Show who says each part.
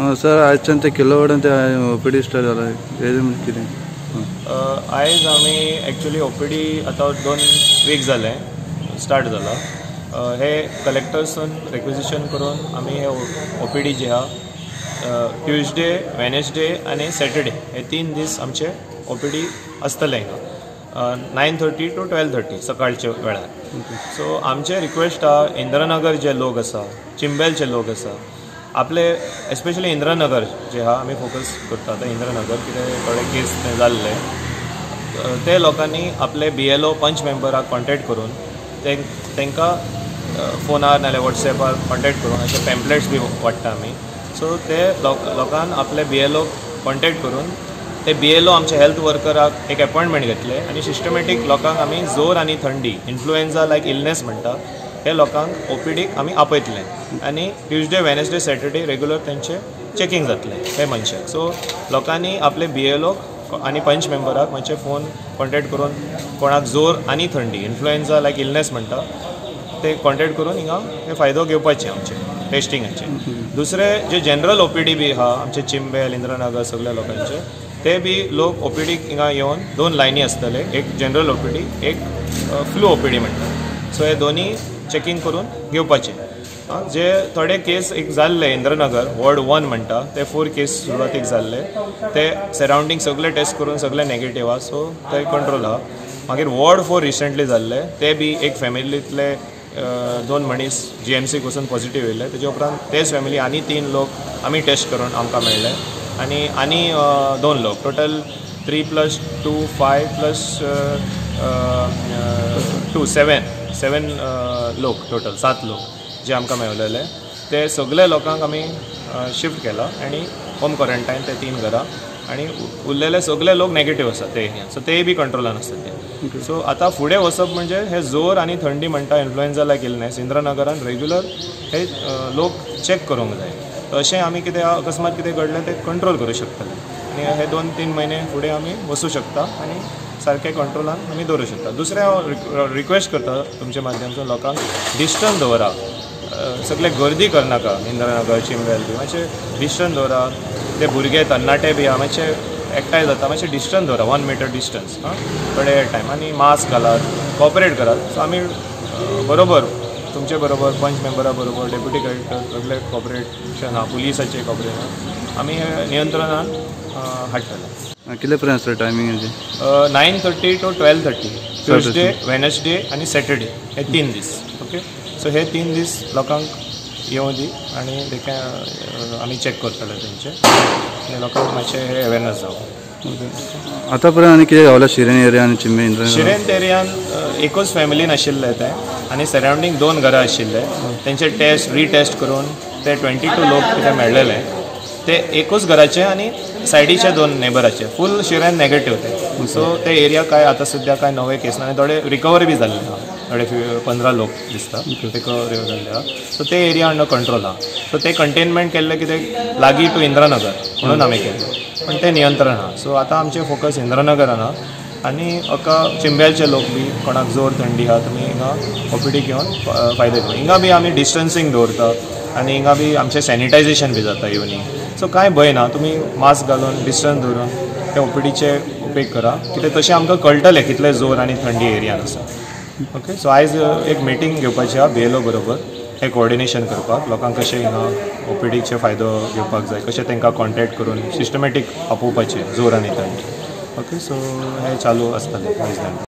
Speaker 1: Sir आयच्यान ते किल्लोवाड्यान ते ओपीडी स्टार्ट जाला हेजें कितें?
Speaker 2: आयज आमी एक्चुअली ओपीडी आतां 2 वीक जाले स्टार्ट जाला. हे कलेक्टर्सून रिक्विजिशन करून आमी हे ओपीडी जे आहा ट्युजडे, वेनसडे आनी सॅटर्डे हे 3 दीस आमचे ओपीडी आसतले हिंगा 9:30 to 12:30 सकाळच्या वेळार. सो आमचे रिक्वेस्ट आहा इंदिरानगर जे लोक आसा, चिंबेलचे लोक आसा, आपले एस्पेशली इंदिरानगर जे आहा आमी फोकस करता आतां इंदिरानगर कितें थोडे केस थंय जाल्ले ते लोकांनी आपले BLO पंच मेंबराक कॉन्टेक्ट करून तांकां फोनार नाल्यार वॉट्सॅपार कॉन्टेक्ट करून अशे पॅम्पलेट्स बी वाडटा आमी. सो ते लोकांक आपले BLO contact करून ते BLO आमचे हेल्थ वर्कराक एक एपॉयंटमेंट घेतले आनी सिस्टमॅटीक लोकांक आमी जोर आनी थंडी इन्फ्लुएन्जा लायक इलनेस म्हणटा हे लोकांक ओपीडीक आमी आपयतले आनी ट्युजडे, वेनसडे, सॅटर्डे रेगुलर तेंचे चॅकींग जातलें हे मनशाक. सो लोकांनी आपले BLO आनी पंच मेंबराक मातशे फोन कॉन्टेक्ट करून कोणाक जोर आनी थंडी इन्फ्लुएन्जा लायक इलनेस म्हणटा ते कॉन्टेक्ट करून हिंगा हे फायदो घेवपाचे आमचे टेस्टिंगाचे. दुसरे जे जनरल ओपीडी बी आहा आमचे चिंबेल, इंदिरानगर सगळ्या लोकांचे ते बी लोक ओपीडीक हिंगा येवन 2 लायनी आसतले, एक जनरल ओपीडी, एक फ्लू ओपीडी म्हणटा. सो हे दोनी चॅकींग करून घेवपाचे. जे थोडे केस एक जाल्ले इंदिरानगर वॉर्ड 1 म्हणटा ते 4 केस सुरवातीक जाल्ले ते सरावंडींग सगळे टेस्ट करून सगळे नेगेटीव आहा, सो ते कंट्रोल आहा. मागीर वॉर्ड 4 रिसंटली जाल्ले ते बी एक फॅमिलींतले 2 मनीस GMC वचून पॉझिटीव येयले, तेजे उपरांत तेच फॅमिली आनी 3 लोक आमी टेस्ट करून आमकां मेळ्ळे आनी आनी 2 लोक, टोटल 3 + 2 5 + 2 7 लोक, टोटल 7 लोक जे आमकां मेळलेले ते सगळे लोकांक आमी शिफ्ट केला आनी होम क्वॉरंटायन ते 3 घरां आनी उरलेले सगळे लोक नेगेटीव आसा ते एरियान, सो तेय बी कंट्रोलान आसता ते. सो आतां फुडें वचप म्हणजे हे जोर आनी थंडी म्हणटा इन्फ्लुएन्जा लायक इलनेस इंदिरानगरान रेगुलर हे लोक चॅक करूंक जाय. अशें आमी कितें अकस्मात कितें घडलें तें कंट्रोल करूं शकतले आनी हे 2-3 म्हयने फुडें आमी वचूं शकता आनी सारकें कंट्रोलान आमी दवरूं शकता. दुसरें हांव रिक्वेस्ट करता तुमच्या माध्यमांतल्यान लोकांक डिस्टन्स दवरा, सगळे गर्दी करनाका इंदिरानगर, चिंबेल बी मातशें डिस्टन्स दवरा. ते भुरगे तरणाटे बी आहा मातशे एकठांय जाता, मातशें डिस्टन्स दवरा, 1 मिटर डिस्टन्स आं थोडे टायम, आनी मास्क घालात, कॉपरेट करात. सो आमी बरोबर तुमचे बरोबर पंच मेंबरा बरोबर डेप्युटी कलेक्टर सगळे कॉपरेशन आहा, पुलिसाचें कॉपरेशन आमी हे नियंत्रणान हाडटले.
Speaker 1: कितले पर्यंत आसता टायमींग हेजें?
Speaker 2: 9:30 to 12:30 Tuesday, Wednesday आनी सॅटर्डे हे 3 दीस. ओके, सो हे 3 दीस लोकांक येवं दी आनी ते आमी चॅक करतले तेंचे आनी लोकांक मातशें हे अवेरनस जावं.
Speaker 1: आतां पर्यंत आनी कितें गावला शिरेन एरिया आनी चिंबे?
Speaker 2: शिरेन एरियान एकूच फॅमिलीन आशिल्लें तें आनी सरावंडींग 2 घरां आशिल्ले, तेंचे टेस्ट रिटेस्ट करून ते 22 लोक कितें मेळ्ळेले ते एकूच घराचे आनी सायडीचे 2 नेबराचे, फूल शिरेन नेगेटीव ते. सो ते एरिया काय आतां सद्या काय नवे केस ना आनी थोडे रिकवर बी जाल्ले आहा, थोडे 15 लोक दिसता रिकवर जाल्ले आहा. सो ते एरिया अंडर कंट्रोल आहा. सो ते कंटेनमेंट केल्ले कितें लागीं टू इंदिरानगर म्हणून आमी केल्लें, पण ते नियंत्रण आहा. सो आतां आमचें फोकस इंदिरानगरान आहा आनी हाका चिंबेलचे लोक बी कोणाक जोर थंडी आहा तुमी हिंगा ओपीडीक येवन फायदो घेवन हिंगा बी आमी डिस्टन्सींग दवरता आनी हिंगा बी आमचें सॅनिटायझेशन बी जाता इवनींग. सो कांय भंय ना, तुमी मास्क घालून डिस्टन्स दवरून ते ओपीडीचे उपेग करा, कित्याक तशें आमकां कळटलें कितले जोर आनी थंडी एरियान आसा. ओके, सो आयज एक मिटींग घेवपाची आहा BLO बरोबर, हे कोऑर्डिनेशन करपाक लोकांक कशें हिंगा ओपीडीचे फायदो घेवपाक जाय, कशें तांकां कॉन्टेक्ट करून सिस्टमॅटीक आपोवपाचें जोर आनी थंडी. ओके, सो हें चालू आसतलें आयज.